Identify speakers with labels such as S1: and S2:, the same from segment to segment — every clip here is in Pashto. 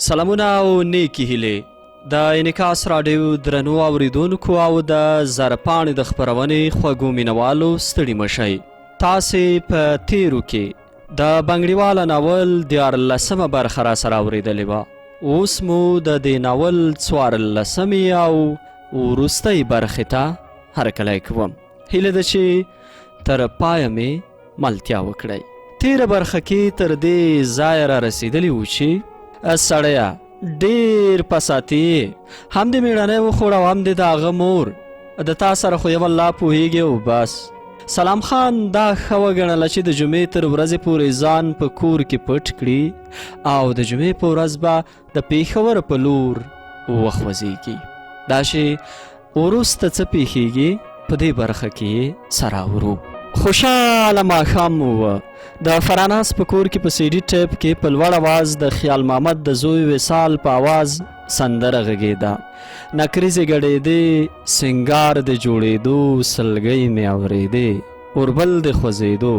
S1: سلامونه او نیکې هیلې د انعکاس راډیو درنو اوریدونکو او د زرپاڼې د خپرونې خوږو مینوالو ستړي مه شئ. تاسې په تیرو کې د بنګړیواله ناول 13مه برخه را سره اورېدلې وه. اوس مو د دې ناول 14مې او وروستۍ برخې ته هرکلی کوم. هیله ده چې تر پایه مې ملتیا وکړئ. تیره برخه کې تر دې ځایه را رسېدلي وو چې سړیه ډېر پساتي هم دې میړنی وخوړ او هم دې د هغه مور، د تا سره خو یو الله پوهیږي او بس. سلام خان دا ښه وګڼله چې د جمعې تر ورځې پورې ځان په کور کې پټ کړي او د جمعې په ورځ به د پېښور په لور وخوځېږي. دا چې وروسته څه پېښېږي په دې برخه کې یې سره اورو. خوشحاله ماښام مو و. د فراناس په کور کې په سیډي ټیپ کې په لوړ اواز د خیال محمد د زوی وصال په اواز سندره غږېده. نکریزې ګډېدې، سنګار د جوړېدو، سلګۍ مې اورېدې، اوربل د خوځېدو.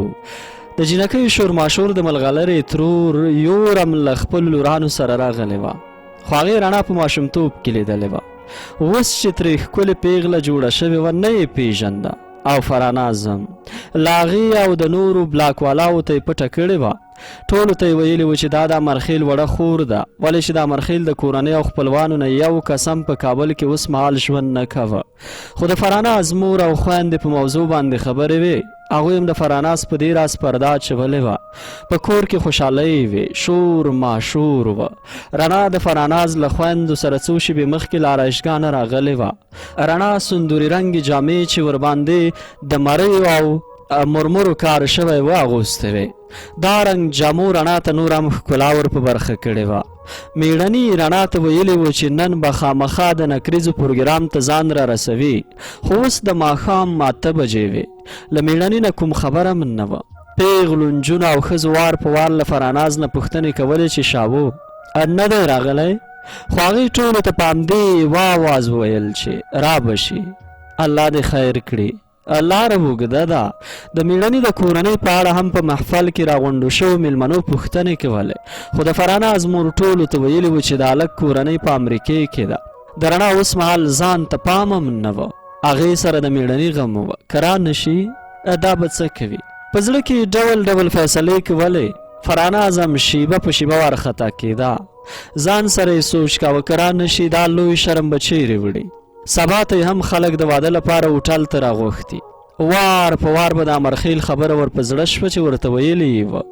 S1: د جینکیو شورماشور د ملغلرې ترور یورم له خپلو لورانو سره راغلې وه، خو هغې رڼا په ماشومتوب کې لیدلې وه. اوس چې ترې ښکلې پیغله جوړه شوې وه نه یې پیژنده او فراناز هم له هغې او د نورو بلاک والاو ته یې پټه کړې وه. ټولو ته یې ویلي و چې دا د امرخیل وړه خور ده، ولې چې د امرخیل د کورنۍ او خپلوانو نه یو کس هم په کابل کې اوس مهال ژوند نه کوه. خو د فراناز مور او خویندې په موضوع باندې خبرې وې. هغوی هم د فراناز په دې راز پرده اچولې وه. په کور کې خوشحالۍ وې، شور ماشور و. رڼا د فراناز له خویندو سره څو شېبې مخکې له آرایشګاه نه راغلې وه. رڼا سندوري رنګې جامې چې ورباندې د مریو او مرمرو کار شوی و اغوستې وې. دا رنګ جامو رڼا ته نور هم ښکلا ور په برخه کړې وه. میړني رڼا ته ویلي و چې نن به خامخا د نکریزو پروګرام ته ځان را رسوي، خو اوس د ماښام 8 بجې وې. له میړني نه کوم خبر هم نه وه. پیغلو نجونو او ښځو وار په وار له فراناز نه پوښتنې کولې چې شاوو نه دی راغلی، خو هغې ټولو ته په همدې یوه اواز وویل چې را به شي، الله دې خیر کړي. لاره اوږده ده. د میړني د کورنۍ په اړه هم په محفل کې راغونډو شوو میلمنو پوښتنې کولې، خو د فراناز مور ټولو ته ویلي و چې د هلک کورنۍ په امریکې کې ده. د رڼا اوسمهال ځان ته پام هم نه و، هغې سره د میړني غم و، که را نه شي دا به څه کوي؟ په زړه کې ډول ډول فیصلې کولې. فراناز هم شیبه په شیبه وارخطا کېده، ځان سره یې سوچ کاوه که را نه شي دا لوی شرم به چیرې وړي. سبا ته یې هم خلک د واده لپاره هوټل ته راغوښتي. وار په وار به د امرخیل خبره ور په زړه شوه چې ورته ویلي یې وه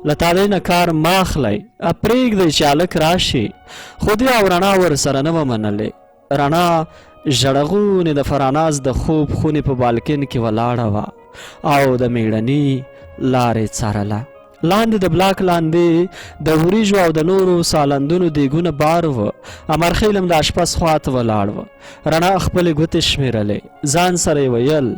S1: له تادۍ نه کار مه اخلئ، پرېږدئ چې هلک راشي. خو دې او رڼا ورسره نه وه منلې. رڼا ژړغونې د فراناز د خوب خونې په بالکن کې ولاړه وه او د میړني لارې څارله. لاندې د بلاک لاندې د وریژو او د نورو سالندونو دیګونه بار و. امرخیل هم د اشپز خوا ته ولاړ و. رڼا خپلې ګوتې شمېرلې، ځان سره یې ویل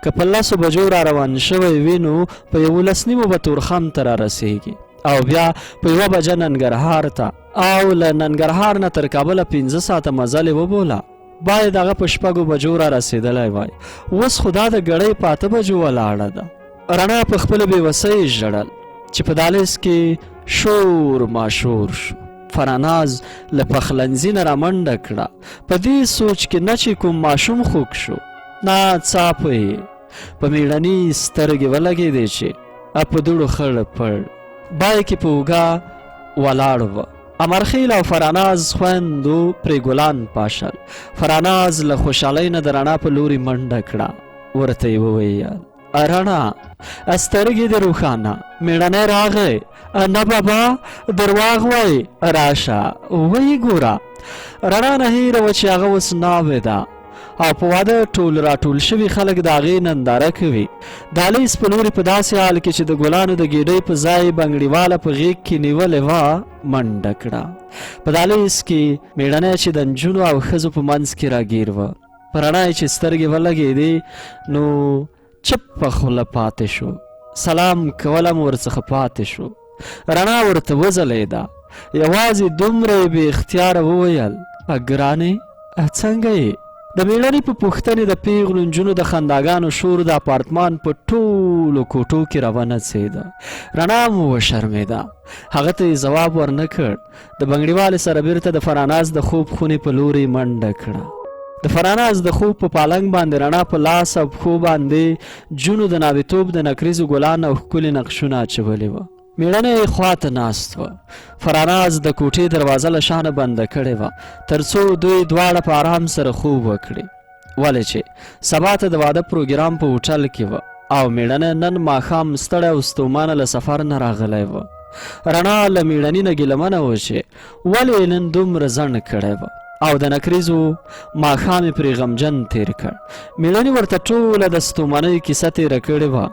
S1: که په 10 بجو را روان شوی وي نو په 11 نیمو به تورخم ته را رسېږي او بیا په 1 بجه ننګرهار ته او له ننګرهار نه تر کابله 5 ساعته مزل یې وبوله. باید هغه په 6 بجو را رسېدلی وای، اوس خو دا د ګړۍ په 8 بجو ولاړه ده. رڼا په خپله بېوسۍ ژړل چې په دهلیز کې شور ماشور شو. فراناز له پخلنځي نه رامنډه کړه، په دې سوچ کې نه چې کوم ماشوم خوږ شو. ناڅاپه یې په میړني سترګې ولګېدې چې په دوړو خړ پړ بای کې په اوږه ولاړ و. امرخیل او فراناز خویندو پرې ګلان پاشل. فراناز له خوشحالۍ نه د رڼا په لوري منډه کړه، ورته یې وویل رڼا سترګې دې روښانه، میړنی راغی. نه بابا درواغ وایې، راشه ویې ګوره. رڼا نه هېره وه چې هغه اوس ناوې ده او په واده ټول راټول شوي خلک د هغې ننداره کوي. دهلیز په لوري په داسې حال کې چې د ګلانو د ګېډۍ په ځای بنګړیواله په غېږ کې نیولې وه منډه کړه. په دهلیز کې میړنی چې د نجونو او ښځو په منځ کې راګیر وه، په رڼا یې چې سترګې ولګېدې نو چپ په خوله پاتې شو، سلام کول هم ورڅخه پاتې شو. رڼا ورته وځلېده، یوازې دومره یې بې اختیاره وویل ګرانې څنګه یې؟ د میړنې په پوښتنې د پیغلو نجونو د خنداګانو شور د اپارتمان په ټولو کوټو کې راونڅېده. رڼا مو وشرمېده. هغه ته یې ځواب ورنه کړ. د بنګړیوالې سره بیرته د فراناز د خوب خونې په لوري منډه کړه. د فراناز د خوب په پالنګ باندې رڼا په لاس او پښو باندې جونو د ناویتوب د نکریزو ګلان او ښکلي نقشونه اچولي وه. میړنه یې خواته ناست وه. فراناز د کوټې دروازه له شانه بنده کړې وه ترڅو دوی دواړه په آرام سره خوب وکړي، ولې چې سبا ته د واده پروګرام په هوټل کې وه او میړنه نن ماښام ستړی او ستومانه له سفر نه راغلی وه. رڼا له میړني نه ګیلهمنه وه چې ولې یې نن دومره ځنډ کړی وه او د نکریزو ماښام یې پرې غمجن تیر کړ. میړني ورته ټوله د ستومانۍ کیسه تیره کړې وه.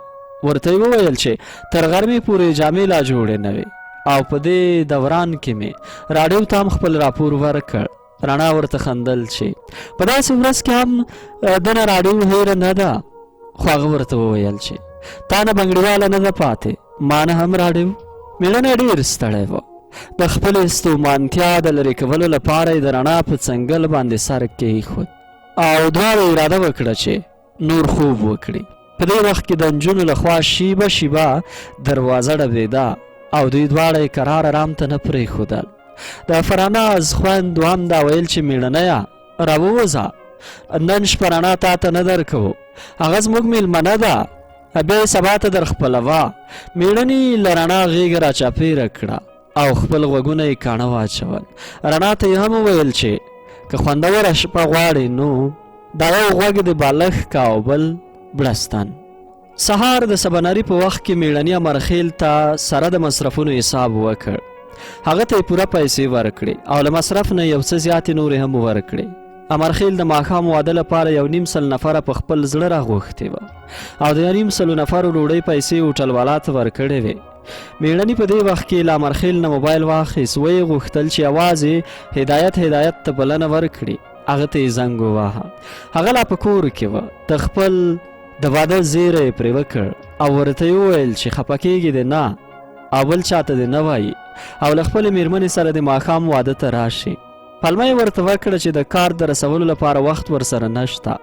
S1: ورته یې وویل چې تر غرمې پورې جامې لا جوړې نه وې او په دې دوران کې مې راډیو ته هم خپل راپور ورکړ. رڼا ورته خندل چې په داسې ورځ کې هم دنه راډیو هېره نه ده، خو هغه ورته وویل چې تا نه بنګړیواله نه ده پاتې، ما نه هم راډیو. مېړنی ډېر ستړی و. د خپلې ستومانتیا د لرې کولو لپاره یې د رڼا په څنګل باندې سر کېښود او دواړو اراده وکړه چې نور خوب وکړي. په دې وخت کې د نجونو له خوا شیبه شیبه دروازه ډبېده او دوی دواړه یې کرار ارام ته نه پرېښودل. د فراناز خویندو هم دا ویل چې میړنیه راووځه، نن شپه رڼا تا ته نه درکوو، هغه زموږ میلمنه ده، بیا یې سبا ته در خپلوه. میړني له رڼا غېږه راچاپېره کړه او خپل غوږونه یې کاڼه واچول. رڼا ته یې هم وویل چې که خوندوره شپه غواړې نو دا یو غوږ د بالښت کا او بل بړستن. سهار د سبناري په وخت کې میړني امرخیل ته سره د مصرفونو حساب وکړ. هغه ته یې پوره پیسې ورکړې او له مصرف نه یو څه زیاتې نورې هم ورکړې. امرخیل د ماښام واده لپاره 1.5 نفره په خپل زړه راغوښتې وه او د 1.5 نفرو ډوډۍ پیسې هوټل والا ته ورکړې وې. میړني په دې وخت کې له امرخیل نه موبایل واخیست، ویې غوښتل چې یوازې هدایت هدایت ته بلنه ورکړي. هغه ته یې زنګ وواهه. هغه لا په کور کې وه. د خپل د واده زیری یې پرې وکړ او ورته یې وویل چې خفه کېږي دې نه او بل چاته دې نه وایي او له خپلې میرمنې سره د ماښام واده ته راشي. پلمه یې ورته وکړه چې د کار د رسولو لپاره وخت ورسره نشته.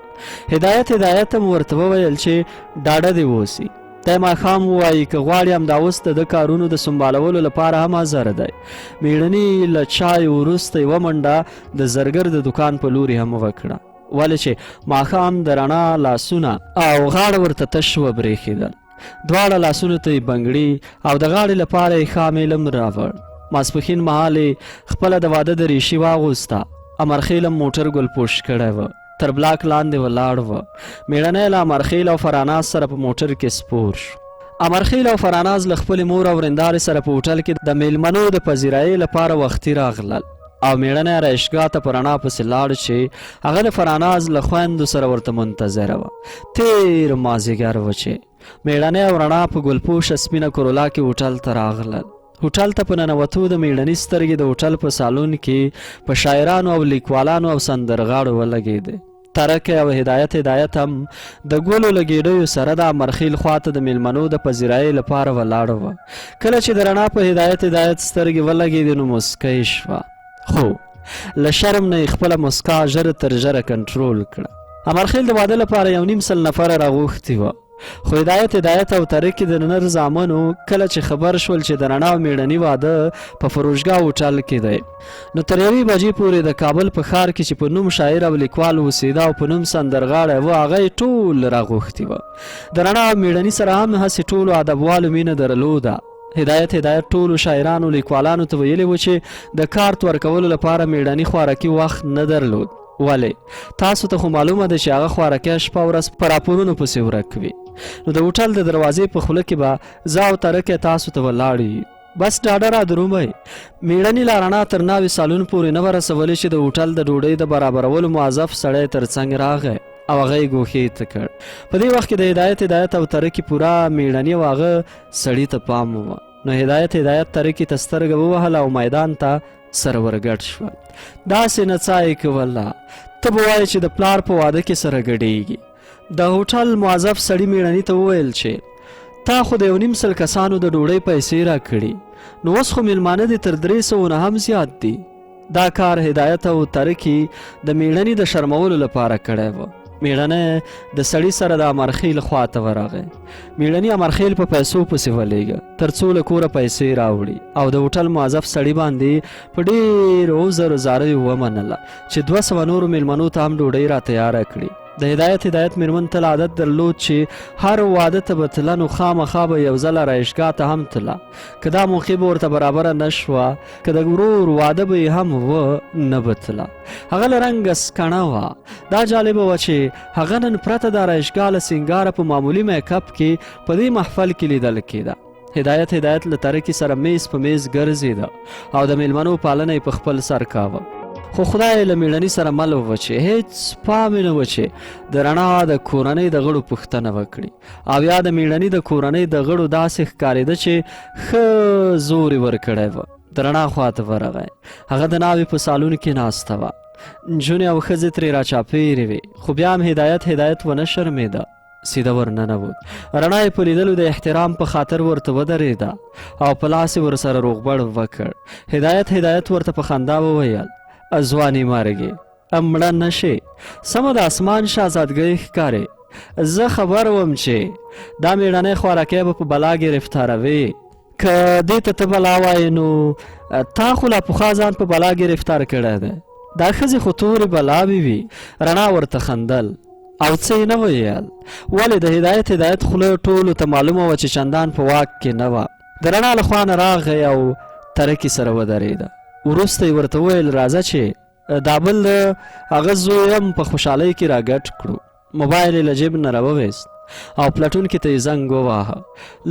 S1: هدایت هدایت هم ورته وویل چې ډاډه دې اوسي، دی ماښام ووایي که غواړي همدا اوس د ده کارونو د سنبالولو لپاره هم حاضر دی. میړني له چای وروسته یوه منډه د زرګر د دوکان په لوري هم وکړه، ولې چې ماښام د رڼا لاسونه او غاړه ورته تش وبرېښېدل. دواړه لاسونو ته یې بنګړي او د غاړې لپاره یې خام علم راوړ. ماسپښین مهال یې خپله د واده دریشي واغوسته. امرخیل هم موټر ګلپوش کړی و، تر بلاک لاندې ولاړ و. میړنی له امرخیل او فراناز سره په موټر کې سپور شو. امرخیل او فراناز له خپلې مور او ورېندارې سره په هوټل کې د میلمنو د پذیرایۍ لپاره وختي راغلل او میړنی آرایشګاه ته په رڼا پسې لاړ چې هغه د فراناز له خویندو سره ورته منتظره وه. تېر مازیګر و چې میړنی او رڼا په ګلپوشه سپینه کرولا کې هوټل ته راغلل. هوټل ته په ننوتو د میړني سترګې د هوټل په سالون کې په شاعرانو او لیکوالانو او سندرغاړو ولګېدې. ترکه او هدایت هدایت هم د ګلو له ګېډیو سره د امرخیل خواته د میلمنو د پذیرایۍ لپاره ولاړ وه. کله چې د رڼا په هدایت هدایت سترګې ولګېدې نو موسکۍ شوه، خو له شرم نه یې خپله موسکا ژر تر ژره کنټرول کړه. امرخیل د واده لپاره 1.5 نفره راغوښتي وه، خو هدایت هدایت او ترکي د نر زامنو کله چې خبر شول چې د رڼا او میړني واده په فروشګاه هوټل کې دی، نو تر 1 بجې پورې د کابل په ښار کې چې په نوم شاعر او لیکوال اوسېده او په نوم سندرغاړی و، هغه یې ټول راغوښتي وه. د رڼا او میړني سره هم هسې ټولو ادبوالو مینه درلوده. هدایت هدایت ټولو شاعرانو لیکوالانو ته ویلي و چې د کارت ورکولو لپاره میړني خوارکي وخت نه درلود، ولې تاسو ته خو معلومه ده چې هغه خوارکی شپه ورځ په راپورونو پسې ورک وي، نو د هوټل د دروازې په خوله کې به زه او ترکی تاسو ته ولاړ یو، بس ډاډه را درومئ. میړني لا رڼا تر ناوې سالون پورې نه وه رسولې چې د هوټل د ډوډۍ د برابرولو موظف سړی تر څنګ راغی او هغه یې ګوښې ته کړ. په دې وخت کې د هدایت هدایت او ترکي پوره میړني او هغه سړي ته پام و، نو هدایت هدایت ترکي ته سترګه ووهله او میدان ته سره ورګډ شول. داسې نڅا یې کوله ته به وایې چې د پلار په واده کې سره ګډېږي. د هوټل موظف سړي میړني ته وویل چې تا خو د 1.5 کسانو د ډوډۍ پیسې راکړي، نو اوس خو میلمانه دې تر 300 نه هم زیات دي. دا کار هدایت او ترکی د میړني د شرمولو لپاره کړی و. میړنی د سړي سره د امرخیل خواته ورغی. میړني امرخیل په پیسو پسې ولیږه ترڅو له کوره پیسې راوړي او د هوټل موظف سړي باندې په ډېر عذر زاریو ومنله چې 200 نورو میلمنو ته هم ډوډۍ را تیاره کړي. د هدایت هدایت میرمن تل عادت درلود چې هر واده ته به تله نو خامخا به یو ځل آرایشګاه ته هم تله. که دا موقع به ورته برابره نه شوه، که د ورور واده به یې هم و نه به تله. هغه له رنګه سکڼه وه. دا جالبه وه چې هغه نن پرته د آرایشګاه له سینګاره په معمولي میکاپ کې په دې محفل کې لیدل کېده. هدایت هدایت له ترکي سره میز په میز ګرځېده او د میلمنو پالنه یې په خپل سر کاوه. خو خدای له میړني سره مل و چې هیڅ پام یې نه و چې د رڼا د کورنۍ د غړو پوښتنه وکړي او یا د میړني د کورنۍ د غړو داسې ښکارېده چې ښه زور یې ورکړی و. د رڼا خواته ورغی. هغه د ناوې په سالون کې ناسته وه. نجونې او ښځې ترې راچاپېرې وې، خو بیا هم هدایت هدایت ونه شرمېده. سیده ورننوت. رڼا یې په لیدلو د احترام په خاطر ورته ودرېده او په لاس یې ورسره روغبړ وکړ. هدایت هدایت ورته په خندا وویل: ځواني مرګې مړه نه شې، سمه د اسمان شهزادګۍ ښکارې. زه خبر وم چې دا میړنی خوارکی به په بلا ګرفتاروې. که دې ته ته بلا وایې نو تا خو لا پخوا ځان په بلا ګرفتار کړی دی. دا ښځې خو تورې بلاوې وي. رڼا ورته خندل او څه یې نه ویل. ولې د هدایت هدایت خوله ټولو ته معلومه وه چې چندان په واک کې نه وه. د رڼا له خوا نه راغی او ترکي سره ودرېده. وروسته یې ورته وویل: راځه چې دا بل د هغه زوی هم په خوشحالۍ کې راګډ کړو. موبایل یې له جیب نه راوویست او پلټونکي ته یې زنګ وواهه.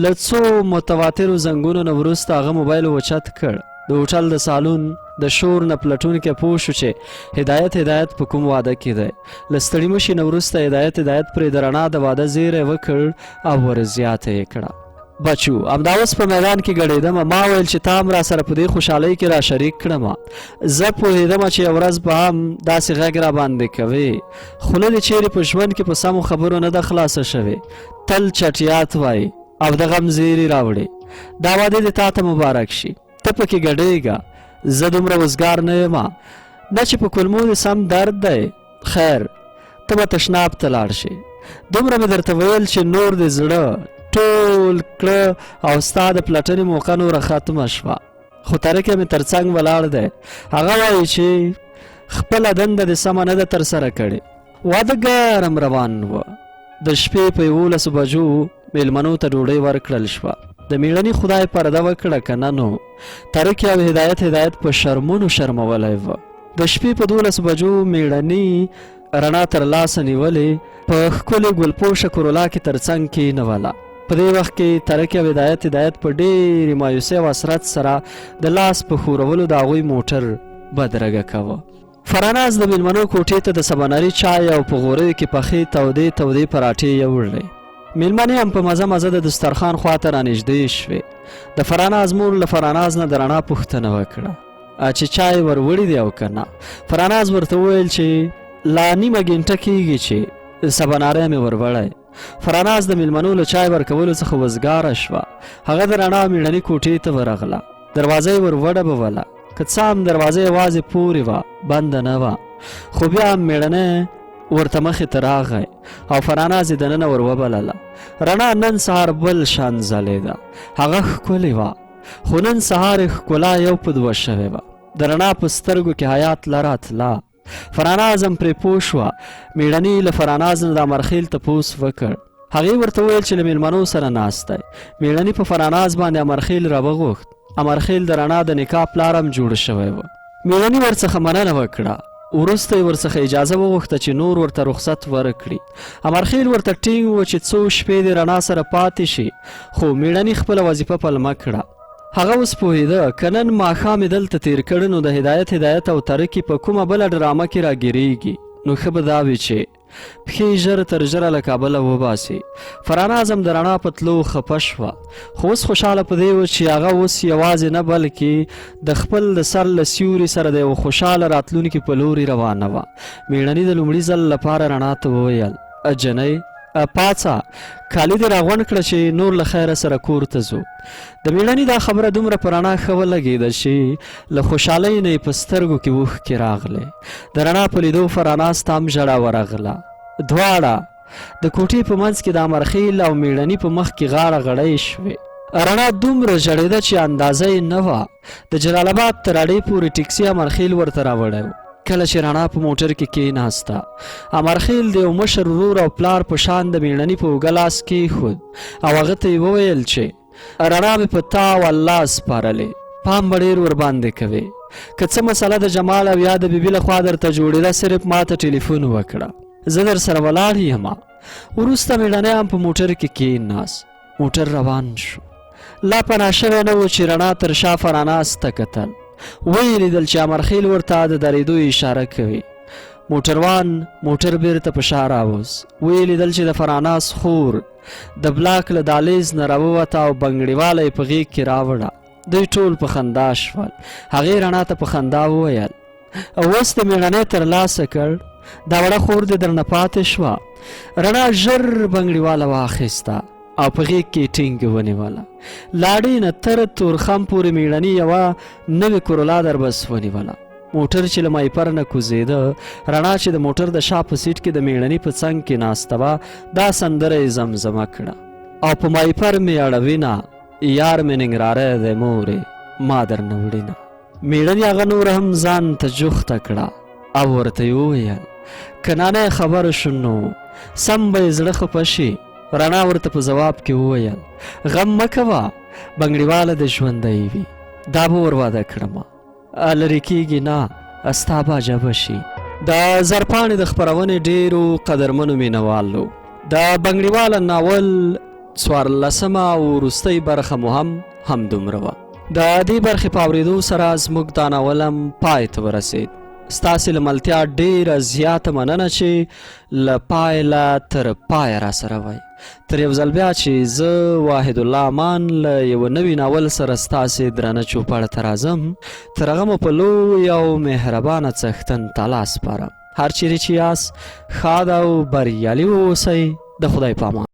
S1: له څو متواترو زنګونو نه وروسته هغه موبایل اوچت کړ. د هوټل د سالون د شور نه پلټونکی پوه شو چې هدایت هدایت په کوم واده کې دی. له ستړي مشي نه وروسته هدایت هدایت پرې د رڼا د واده زیری وکړ او ورزیاته یې کړه: بچو، همدا اوس په میدان کې ګډېدمه، ما ویل چې تا هم را سره په دې خوشحالۍ کې را شریک کړم. زه پوهېدمه چې یوه ورځ به هم داسې غږ را باندې کوې. خوله دې چیرې په ژوند کې په سمو خبرو نه ده خلاصه شوې، تل چټیات وایي او د غم زیری راوړي. دا واده دې تا ته مبارک شي، ته پکې ګډېږه، زه دومره وزګار نه یم، نه چې په کولمو دې سم درد دی. خیر، ته به تشناب ته لاړ شې. دومره مې درته ویل چې نور دې زړه ټول کړه او ستا د پلټنې موقع نوره ختمه شوه. خو ترکه مې تر څنګ ولاړ دی، هغه وایي چې خپله دنده دې سمه نه ده ترسره کړې. واده ګرم روان و. د شپې په 11 بجو میلمنو ته ډوډۍ ورکړل شوه. د میړني خدای پرده وکړه که نه نو ترکي او هدایت هدایت په شرمونو شرمولی و. د شپې په 12 بجو میړني رڼا تر لاسه نیولې په ښکلې ګلپوشه کرولا کې تر څنګ کېنوله. په دې وخت کې ترکي او هدایت هدایت په ډېرې مایوسۍ او حسرت سره د لاس په ښورولو د هغوی موټر بدرګه کاوه. فراناز د میلمنو کوټې ته د سباناري چای او په غوریو کې پخې تودې تودې پراټې یوړلې. میلمنې هم په مزه مزه د دسترخوان خواته رانږدې شوې. د فراناز مور له فراناز نه د رڼا پوښتنه وکړه چې چای وروړي دی او که نه. فراناز ورته وویل چې لا نیمه ګنټه کیږي چې سباناری مې وروړی. فراناز د میلمنو له چای ورکولو څخه وزګاره شوه. هغه د رڼا میړني کوټې ته ورغله. دروازه یې ور وډبوله. که څه هم دروازه یوازې پورې وه، بنده نه وه، خو بیا هم میړنی ورته مخې ته راغی او فراناز یې دننه ور وبلله. رڼا نن سهار بل شان ځلېده. هغه ښکلې وه، خو نن سهار یې ښکلا یو په دوه شوې وه. د رڼا په سترګو کې حیات له راتله. فراناز هم پرې پوه شوه. میړني له فراناز نه د امرخیل تپوس وکړ. هغې ورته وویل چې له میلمنو سره ناست دی. میړني په فراناز باندې امرخیل راوغوښت. امرخیل د رڼا د نکاح پلار هم جوړ شوی و. میړني ورڅخه مننه وکړه. وروسته یې ورڅخه اجازه وغوښته چې نور ورته رخصت ورکړي. امرخیل ورته ټینګ و چې څو شپې دې رڼا سره پاتې شي، خو میړني خپله وظیفه پلمه کړه. هغه اوس پوهېده که نن ماښام یې دلته تېر کړي نو د هدایت هدایت او ترکي په کومه بله ډرامه کې راګیرېږي، نو ښه به دا وي چې پښې ژر تر ژره له کابله وباسي. فراناز هم د رڼا په تلو خپه شوه، خو اوس خوشحاله په دې و چې هغه اوس یوازې نه بلکې د خپل د سر له سیوري سره د یوه خوشحاله راتلونکي په لوري روانه وه. میړني د لومړي ځل لپاره رڼا ته وویل: جنۍ، پاڅه، کالي دې راغونډ کړه چې نور له خیره سره کور ته ځو. د میړني دا خبره دومره په رڼا ښه ولګېده چې له خوشحالۍ نه یې په سترګو کې اوښکې راغلې. د رڼا په لیدو فراناز ته هم ژړا ورغله. دواړه د کوټې په منځ کې د امرخیل او میړني په مخ کې غاړه غړۍ شوې. رڼا دومره ژړېده چې اندازه یې نه وه. د جلال اباد تر اډې پورې ټیکسي امرخیل ورته راوړی و. کله چې رڼا په موټر کې کېناسته، امرخیل د یو مشر ورور او پلار په شان د میړني په اوږه لاس کېښود او هغه ته یې وویل چې رڼا مې په تا او الله سپارلې، پام به ډېر ورباندې کوې. که څه مسله د جمال او یا د بیبي لخوا درته جوړېده، صرف ما ته ټلیفون وکړه، زه در سره ولاړ یم. وروسته میړنی هم په موټر کې کېناست. موټر روان شو. لا پناه شوی نه و چې رڼا تر شا فراناز ته کتل. ویې لیدل چې امرخیل ورته د درېدو اشاره کوي. موټروان موټر بیرته په شا راوست. ویې لیدل چې د فراناز خور د بلاک له دالیز نه راووته او بنګړیواله یې په غېږ کې راوړه. دوی ټول په خندا شول. هغې رڼا ته په خندا وویل، اوس دې مېړنی تر لاسه کړ، دا وړه خور دې درنه پاتې شوه. رڼا ژر بنګړیواله واخیسته او په غېږ کې ټینګ ونیوله. لاړې نه تر تورخم پورې میړني یوه نوې کرولا دربس ونیوله. موټر چې له مایپر نه کوزېده، رڼا چې د موټر د شا په سیټ کې د میړني په څنګ کې ناسته وه، دا سندره یې زمزمه کړه: او په مایپر مې اړوینه، یار مې ننګرهاری دی مورې، ما درنه وړینه. میړني هغه نور هم ځان ته جوخته کړه او ورته یې وویل، که نانی خبر شو نو سم به یې زړه خفه شي. رڼا ورته په ځواب کې وویل، غم مه کوه، بنګړیواله دې ژوندی وي، دا به ور واده کړم، لرې کېږي نه، ستا به عجبه شي. د زرپاڼې د خپرونې ډېرو قدرمنو مینوالو د بنګړیواله ناول څوارلسمه او وروستۍ برخه مو هم همدومره وه. د دې برخې په اورېدو سره زموږ دا ناول هم پای ته ورسېد. ستاسې له ملتیا ډېره زیاته مننه چې له پایله تر پایه را سره وای. تر یو ځل بیا چې زه واحد الله امان له یوه نوي ناول سره ستاسې درنه چوپړ ته راځم، تر هغه مو په لوی او مهربانه څښتن تعالی سپارم. هر چیرې چې یاست ښاد او بریالي واوسئ. د خدای په امان.